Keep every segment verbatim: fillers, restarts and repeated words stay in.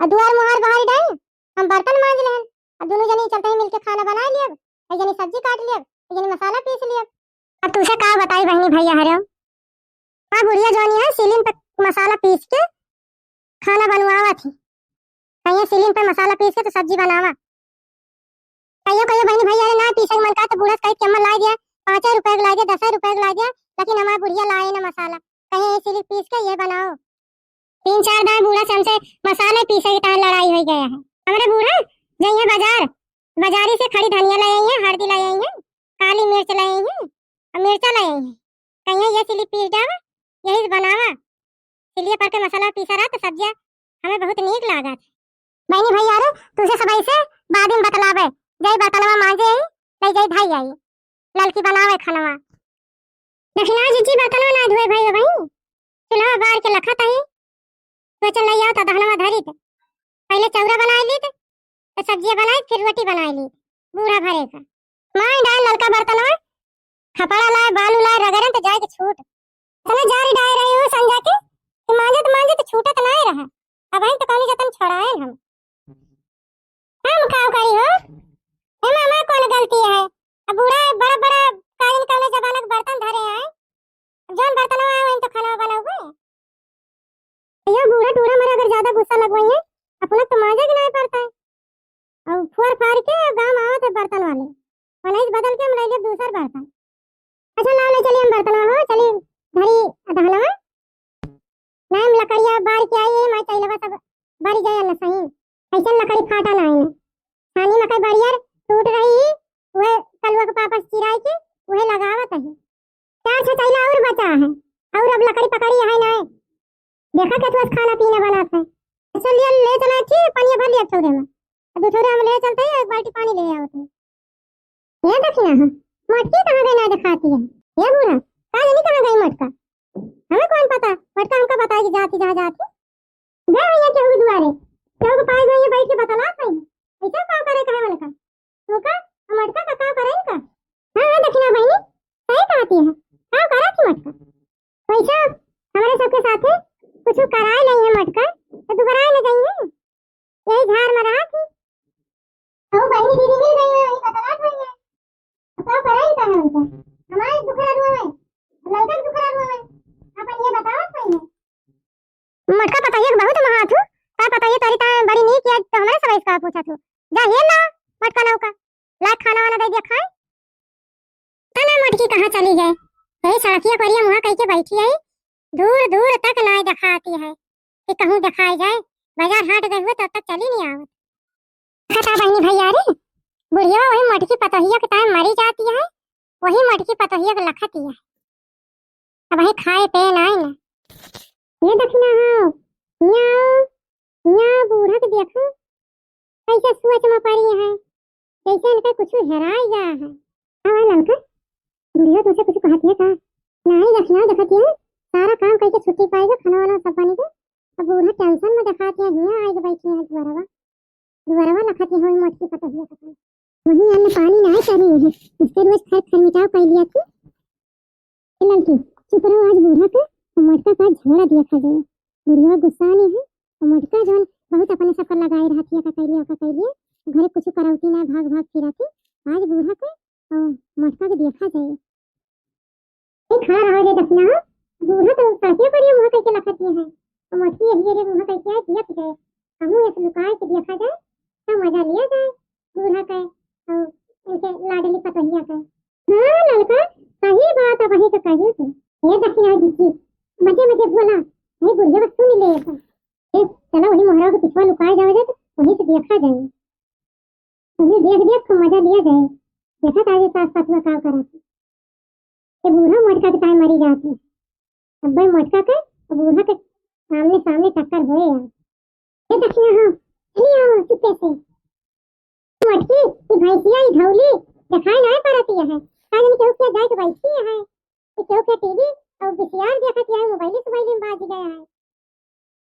दुआर मुहार बहारी डाई, हम बर्तन मांज लेहन। अब दुनू जनी चलते ही मिलके खाना बनाए लियब, एक जनी सब्जी काट लियब, एक जनी मसाला पीस लियब। अब तुझे का बताई बहनी भैया हरे, हाँ बुढ़िया जौनी है सीलिन पे मसाला पीस के खाना बनवावत ही। कहिए सीलिन पे मसाला पीस के तो सब्जी बनावा। कहियो कहियो बहनी भैया रे ना पीसे के मन का तो बूढ़ा से कही के अम्मा ला दिया, पाँच रुपए के ला दिया, दस रुपए के ला दिया, लेकिन हमार बुढ़िया लाए ना मसाला। कहिए ये सीलिन पीस के ये बनाओ। तीन चार दाएं बूढ़ा से हमसे मसाले पीसे के तान लड़ाई हो गया है। हमारे बूढ़ा जाइए बाजार, बाजारी से खड़ी धनिया ले आई है, हल्दी ले आई है, काली मिर्च ले आई है और मिर्चा ले आई है। कहिए ये सिली पीस जावा, यही से बनावा। सिलिया पर के मसाला पीसा रहा तो सब्जिया हमें बहुत नीक लागत। बहनी भैया रे, तुझे सबई से बाद में बतलावे, जाई बर्तनवा मांजे आई, ले जाई धाई आई, ललकी बनावे खानवा। दखिना जिज्जी बर्तनवा ना धोए भाई, भाई चूल्हा बार के लखत आई, सोचन ले आओ तो दहनवा धरी थे। पहले चौरा बनाए ली थे, तो सब्जिया बनाए, फिर रोटी बनाए ली, बूढ़ा भरे का। माई डाल ललका बर्तनवा, खपड़ा लाए, बालू लाए, रगड़न तो जाए के छूट। इतना जारी डाल रही हूँ संजा के, कि मांजे तो मांजे तो छूटत ना रहा। अब हम तो कौनी जतन छोड़ाए हम। हम का करी हो? एमा हमार कौन गलती है? अब बूढ़ा बड़ा बड़ा काजन कौने जमाना के बर्तन धरे हैं। अब जौन बर्तनवा आवे, तो खाना बनावे। भैया, बूढ़ा टूढ़ा मरे अगर ज्यादा गुस्सा लगवाई है, अपना तो मांजे के नहीं पड़ता है। और फोर फार के गाँव आवत है बर्तन वाले, वनाइस बदल के हम ले लेब दूसर बर्तन। अच्छा, लाओ ले चली हम बर्तन हो, चली धरी दहनवा। नाम लकड़िया बार के आई, माई चैलवा सब बारी जाए न सही। ऐसन लकड़ी फाटा ना है। छानी में कई बरियर टूट रही, वह कलुआ के पापस चिराई के वह लगावत है। चार छह चैला और बचा है, और अब लकड़ी पकड़ी है ना। देखा के तुझे खाना पीना बनात है। अच्छा, लिया ले चला थी, पानी भर लिया थोड़े में। अब दो थोड़े हम ले चलते हैं, एक बाल्टी पानी ले आओ तुम। ये दखिना है, मटकी कहाँ गई ना दिखाती है। ये बूढ़ा, का जानी कहाँ गई मटका? हमें कौन पता, मटका हमका बताएगी जाती जहाँ जाती। गए भैया केहू के दुआरे, केहू के पाए गए बैठ के बतलात है। ऐसा का करे कहे मन का? तो का, हम मटका का का करे इनका? हाँ, हाँ, दखिना बहनी, सही कहती है। का करा थी मटका? वैसा हमारे सबके साथे कुछ कराए नहीं है मटका, तो दुबराए न गई है। यही झाड़ में रहा थी। तो बहनी दीदी मिल गई है, वही बतलात हुई है। तो करे ही कहे उनका। हमारे दुखरा रुआ है, लड़का के दुखरा रुआ है। अपन ये बतावत हुई है। मटका पतोहिया के बहुत महात हूँ। का पतोहिया तोरी ताए बड़ी नीक है, तो हमरे सब इसका पूछत हूँ। जा हेर ला मटका नौका, ला खाना वाना दे दिया खाए। तना मटकी कहाँ चली गए? यही सड़किया परिया मुँह कह के बैठी है, दूर दूर तक नाई दिखाती है कि कहूँ दिखाई जाए। बाजार हाट गए हुए तब तक चली नहीं आवत। खता बहनी भैया रे, बुढ़िया वही मटकी पतोहिया के ताए मरी जाती है, वही मटकी पतोहिया के लखती है। अब वही खाए पे नाई ना। ये दखिना हो, यहाँ, यहाँ बूढ़ा के देखो, कैसे सोच में पड़ी है, जैसे इनका कुछ हेराई गया है। हाँ, ललका, बुढ़िया तुझसे कुछ कहती है का? नहीं, दखिना देखती है, सारा काम करके छुट्टी पाएगा, खाना वाना सब बनेगा। अब बूढ़ा टेंशन में दिखाती है, हियाँ आके बैठी है दुआरवा। दुआरवा लखती है, वही मोटकी पतोहिया का। वही अन्न पानी नहीं करी है, उसके रोज खर खर मिटाव कर लिया थी। ए ललकी, चुप रहो, आज बूढ़ा के और मोटका का झगड़ा दिया खा जाए। बुढ़िया गुस्सा नहीं है, और मोटका जौन बहुत अपने सब पर लगाए रहती है, का कैलिए, का कैलिए, घरे कुछ करौती ना, भाग भाग फिरती। आज बूढ़ा के और मोटका के देखा जाए। ए, खड़ा रहो रे दखिना, बूढ़ा तो साथियों करिए मुँह कैसे लखती है, और मोटकी यही रे मुँह कैसे है, दिया तुझे, कहूँ ऐसे लुकाए के देखा जाए, तो मजा लिया जाए बूढ़ा का और इनके लाडली पतोहिया का। हाँ ललका, सही बात है, वही तो कही थी। ये दखिना जिज्जी, मजे मजे बोला, ये बुढ़िया बस सुन ले। ये चलो वही मोहरा के पिछवा लुकाए जावे जाए, तो वहीं से देखा जाए, वहीं देख देख के मजा लिया जाए। देखा था ये सास पतुआ का करा थी, ये बूढ़ा मोटका के ताए मरी जाती। अब भाई मोटका के, अब बूढ़ा के सामने सामने टक्कर होए यार। ये दखिना, हाँ, चली आओ चुपके से। मटकी, ई भैंसिया, ई धौली, देखाई नाय पड़ती है। का जाने केहू के जाए के बैठी है। ई केहू के टीवी और वीसीआर देखत है, मोबाइल से मोबाइल में बाज गया है।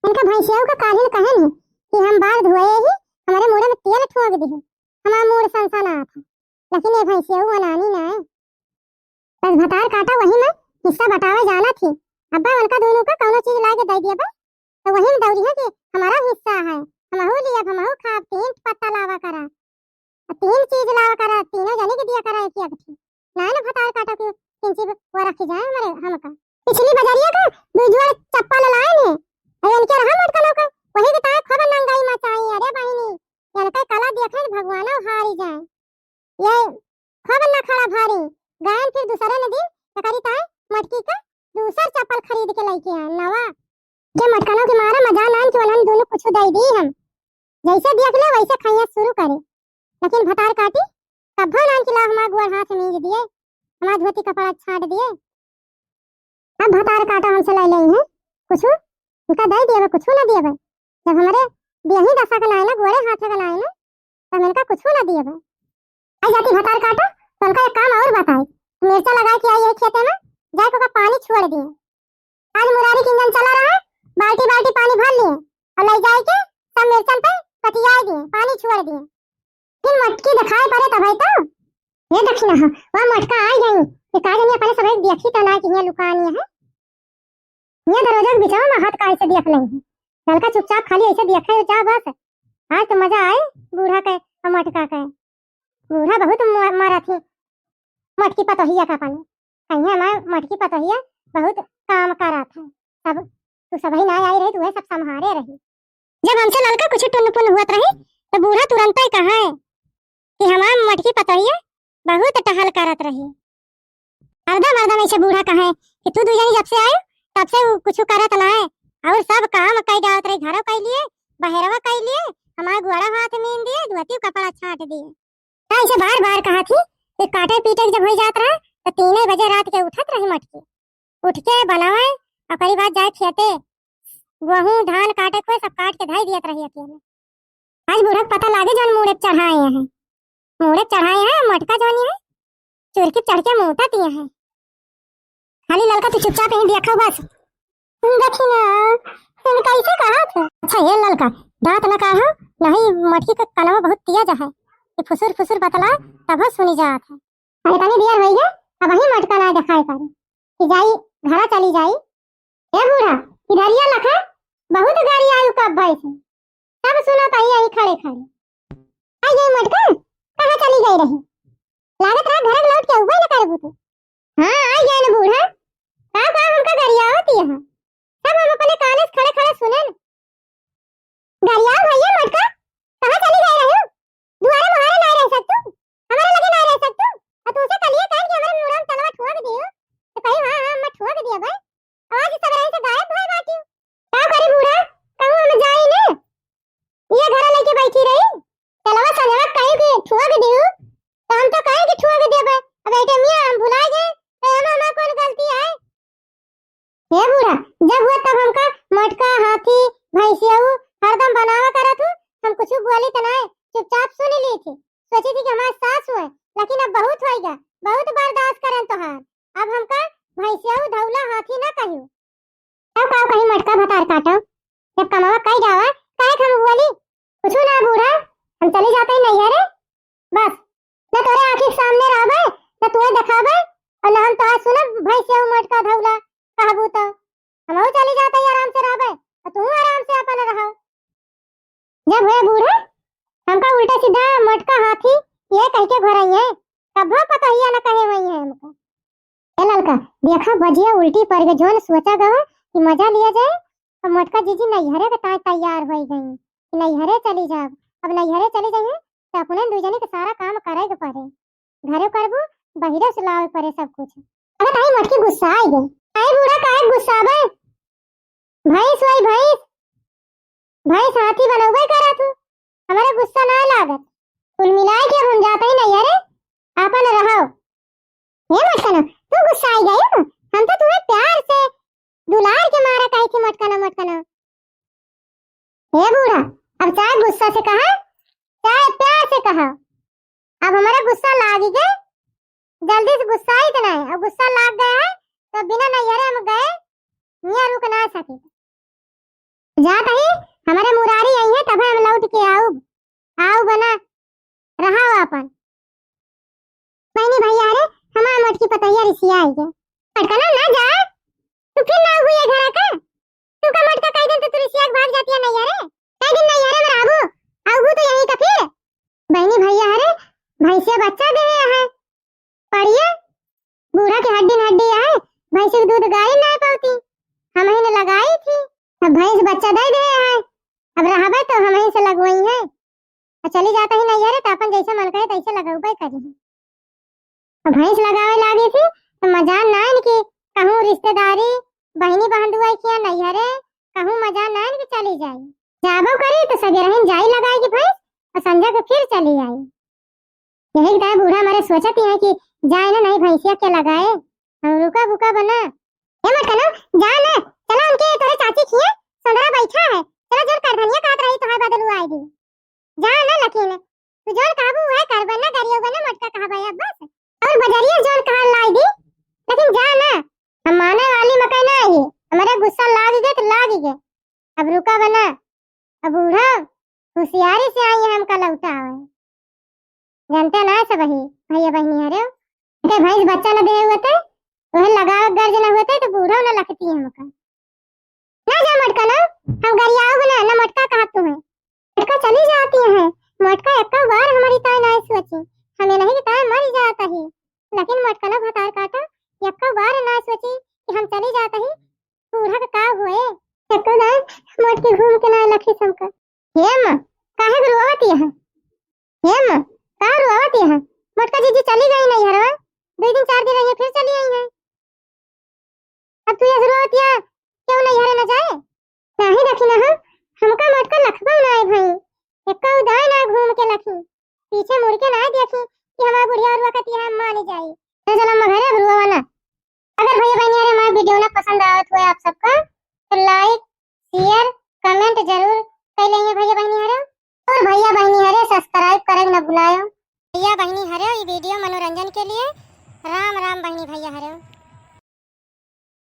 इनका भैंसिया का कालिन कहे नहीं कि हम बार धोए ही, हमारे मुड़े में तेल ठोक दी, हमारा मूड़ सनसनात है। लेकिन ये भैंसिया वो अनानी ना है। बस भतार काटा वही में हिस्सा बटावे जाना थी। अब्बा उनका दोनों का कौनो चीज लाके दे दिया बा, तो वही में दौड़ी है कि हमारा हिस्सा है, हम से अब हमहू खाब, तीन पत्ता लावा करा, आ तीन चीज लावा करा, तीनों जने के दिया करा एक एक ठी। ना ना भतार काटा के किंची वो रखी जाए हमरे, हमका। पिछली बजरिया का दू जोड़ चप्पल लाए ने, अरे इनके रहा मटकनों का, वही के ताए खूब नंगाई मचाई। अरे बहिनी, इनका कला देखे भगवानो हारी जाए। ये खूब नखरा भारी। गयन फिर दूसरे न दिन एकरी ताए मटकी का दूसर चप्पल खरीद के लइके आए, नवा। जे मटकनों के मारा मजा नान के उन्हन दोनों कुछ दे दी हम। जैसे देख ले वैसे खाइया शुरू करे। लेकिन भतार काटी, कब्बो नान के ला हमार गोड़ हाथ मीज दिए, हमार धोती कपड़ा छाट दिए। अब भतार काटा हमसे ले लेई है, कुछ इनका दे दिए, कुछ ना दिए। जब हमारे देही दशा के नाई ना, गोड़े हाथे के नाई ना, तो हम इनका कुछ ना दिए। आई जाती भतार काटा, तो उनका एक काम और बताई। मिर्चा लगा के आई है खेते में, जाए के ओकर पानी छोड़ दिए। आज मुरारी के इंजन चला रहा है, बाल्टी बाल्टी पानी भर लिए और ले जाए के सब मिर्चन पे पटिया दिए, पानी छोड़ दिए। फिर मटकी दिखाई पड़े तब तो। ये देखी ना, वह मटका आई गई। ये का जानी अपने सब देखी तो ना कि यहाँ लुकानी है। ये दरवाजा के बीचवा में हाथ का ऐसे देख लें। ललका चुपचाप खाली ऐसे देखे जा बस। आज तो मजा आए बूढ़ा के और मटका के। बूढ़ा बहुत म-, मारा थी मटकी पतोहिया का पानी। कहिया हमार मटकी पतोहिया बहुत काम करत है। सब तू सबही ना आई रही, तू है सब संभारे रही। जब हमसे ललका कुछ टुन पुन हुअत रही, तो बूढ़ा तुरंत ही कहा है कि हमार मटकी पतोहिया बहुत टहल करत रही। हरदम हरदम ऐसे बूढ़ा कहे कि तू दू जनी जब से आए, तब से उ कुछ करत ना है, और सब काम कई डालत रही, घरों कई लिए, बहरवा कई लिए, हमार गोड़ा हाथ मीन दिए, धोती कपड़ा छाट दिए। ता ऐसे बार बार कहा थी कि काटे पीटे के जब हो जात रहा, तो तीन बजे रात के उठत रही मटकी, उठ के बनावे, ओकरी बाद जाए खेते, गेहूं धान काटे के सब काट के धई दियत रही अकेले। आज बूढ़ा के पता लागे जौन मूड़े चढ़ाए हैं, मूड़े चढ़ाए हैं, मटका जौनी है, चुरकी चढ़ के मोटा दिए हैं। खाली ललका तू चुपचाप यहीं देखो बस। तुम देखी ना, तुम कैसे कहा थे? अच्छा ये ललका, दांत न काढ़ो, नहीं मटकी के कनवा बहुत तेज है, ये फुसुर फुसुर बतला तब सुनी जात है। अरे तनी देर होई गए, अब वही मटका ना दिखाई पड़े कि जाई घरा चली जाई। ए बूढ़ा, इधरिया लखा, बहुत गारी आयु कब भैंस, सब सुनत आई यही खड़े खड़े। आई गई मटका, कहाँ चली गई रही? लागत रहा घर में लौट के अउबे न करबू तू। हाँ, आई गए न बूढ़ा। का, का हमका गरियावत यहाँ? सब हम अपने काने से खड़े खड़े सुने न। गरियाओ भैया मटका, कहाँ चली गई रही? दुआरे मुहारे ना रह सकतू, हमारे लगे ना रह सकतू। और तुमसे कलिए कहें कि हमारे मुड़ा में तलवा ठुआ के दियो, तो कही हाँ, हाँ, मैं ठुआ के दिया भाई। आज सब रहे से गायब भय बाटी। का करी बूढ़ा, कहूँ हम जाई ने? ये घर लेके बैठी रही, तलवा संजवा कहीं के ठुआ के दियो, तो हम तो कहें कि ठुआ के देबे। अब बेटे मियाँ हम भुला गए, तो हम, हमार कौन गलती है? हे बूढ़ा, जब हुआ तब हमका मटका, हाथी, भैंसियाऊ हरदम बनावा करत हूँ, हम कुछ बोली तो नहीं, चुपचाप सुन ली थी, सोची थी कि हमारे सास हुए, लेकिन अब बहुत होइगा, बहुत बर्दाश्त करन तोहार, अब हमका भैंसियाऊ धौला हाथी ना कहियो। तब का कहीं मटका भतार काटो, जब कमावा कई जावा, काहे के हम बोली? कुछ ना बूढ़ा, हम चले जाते ही नैहरे, बस, न तोरे आँखी के सामने रहबे, न तुहे देखाबे, और न हम तोहार सुनब भैंसियाऊ मटका धौला कहबू तो। हमहू चले जाते ही आराम से रहबे, और तू आराम से अपन रहो। जब हुए बूढ़ा, हमका उल्टा सीधा मटका हाथी ये कह के घोराइए, कभो पतोहिया न कहे हुई है हमका। ए ललका, देखा बजिया उल्टी पड़ गई, जोन सोचा गवा कि मजा लिया जाए, तो मोटका जीजी नैहरे के ताई तैयार हो गई कि नैहरे चली जाब। अब नैहरे चली जाइए तो अपने दू जने के सारा काम करे के पड़े, घरे करबू, बहिरे से लावे पड़े सब कुछ। अगर ताई मोटकी गुस्सा आई गई, आई बूढ़ा काहे गुस्साबे? भैंस वही भैंस, भैंस हाथी बनौबे करा तू, हमारा गुस्सा ना लागत। कुल मिलाए के अब हम जाते ही नैहरे, आपन रहो। हे मोटकनो, तू गुस्सा आई गई हो? हम तो तुम्हें प्यार से दुलार के मारा कही थी मोटकनो, मोटकनो। हे बूढ़ा, अब चाहे गुस्सा से कहा, चाहे प्यार से कहा, अब हमारा गुस्सा लाग गए, जल्दी से गुस्सा ही तो नहीं, अब गुस्सा लाग गया है तो बिना नैहरे हम गए यहाँ रुक ना सके। जात ही हमारे मुरारी आई है तब हम लौट के आऊब, आऊ बना रहा आपन। बहनी भैया रे, हमार मोटकी पतैया रिसिया आई है। मोटकनो ना जा, तू फिर ना हुई है घर का। तू का मोटका कई दिन तो तू रिसिया के भाग जाती है नैहरे। कई दिन नैहरे में रहबू, से बच्चा देहे है, पड़िया, बूढ़ा के हड्डी न हड्डी है, भैंसी के दूध गाय ना पावती, हमही ने लगाई थी, अब भैंस बच्चा दे देहे है, अब रहबे तो हमही से लगवइहैं, और चली जात ही नैहरे तो अपन जैसे मन करे तैसे लगउबे करी। अब भैंस लगावे लागी थी तो मजाल नाइन कि कहूँ रिश्तेदारी, बहिनी बहन दुआई किया नैहरे, कहूँ मजाल नाइन कि चली जाई, जाबो करी तो सबेरहिन जाई लगाई की भैंस और संझा के फिर चली आई। यही बताए बूढ़ा हमारे सोचत ही है कि जाए ना नहीं भैंसिया के लगाए। हम रुका बुका बना। ए मटकनो, जा ना, चला उनके तोरे चाची खिया, संदरा बैठा है, चला जोन करधनिया कहत रही तोहार बदलू आई दी। जा ना लकीन, तू जोन कहबू वह करबे ना, गरियो बना मोटका कहबे अब बस। और बजरिया जोन कहा लाई दी, लेकिन जा ना। हम माने वाली मकई ना ही, हमारे गुस्सा लाग गए तो लाग गए। अब रुका बना, अब बूढ़ा होशियारी से आई है हमका लौटावे। जानते ना सब ही भैया बहनी हरे, ते भैंस बच्चा न दे हुए थे, वह लगावे गर्ज न हुए थे तो बूढ़ा न लखती है हमका। ना जा मोटका ना, हम गरियाओ बना, ना मोटका कहत तुम्हें। मोटका चली जाती है, मोटका एक्को बार हमारी ताई ना सोची, हमें नहीं ताई मर जाता ही, लेकिन मोटका ना भतार काटा, एक्को बार ना सोची कि हम चली जाता ही, बूढ़ा का का हुए। एक्को दाई मोटकी घूम के ना लखी हमका। हे माँ, काहे के रोवत यह? हे माँ, का रोवत यह? मोटका जीजी चली गई नैहरवा, दो दिन चार दिन रही फिर चली आई है। अब तू यह रोवत यह, क्यों नैहरे न जाए? नहीं देखी ना हम, हमका मोटका लखबा ना आए भाई, एक्का उदाय ना घूम के लखी, पीछे मुड़ के ना देखी कि हमार बुढ़िया और वक्त यहाँ मान जाई। तो चलो मगर अब रोवा ना। अगर भैया बहनी हरे हमारे वीडियो ना पसंद आवत हुए आप सबका, तो like, share, comment जरूर कर लेंगे भैया बहनी हरे। और भैया बहनी हरे subscribe करे न भुलायो। भैया बहनी हरे, ये वीडियो मनोरंजन के लिए। राम राम बहनी भैया हरे।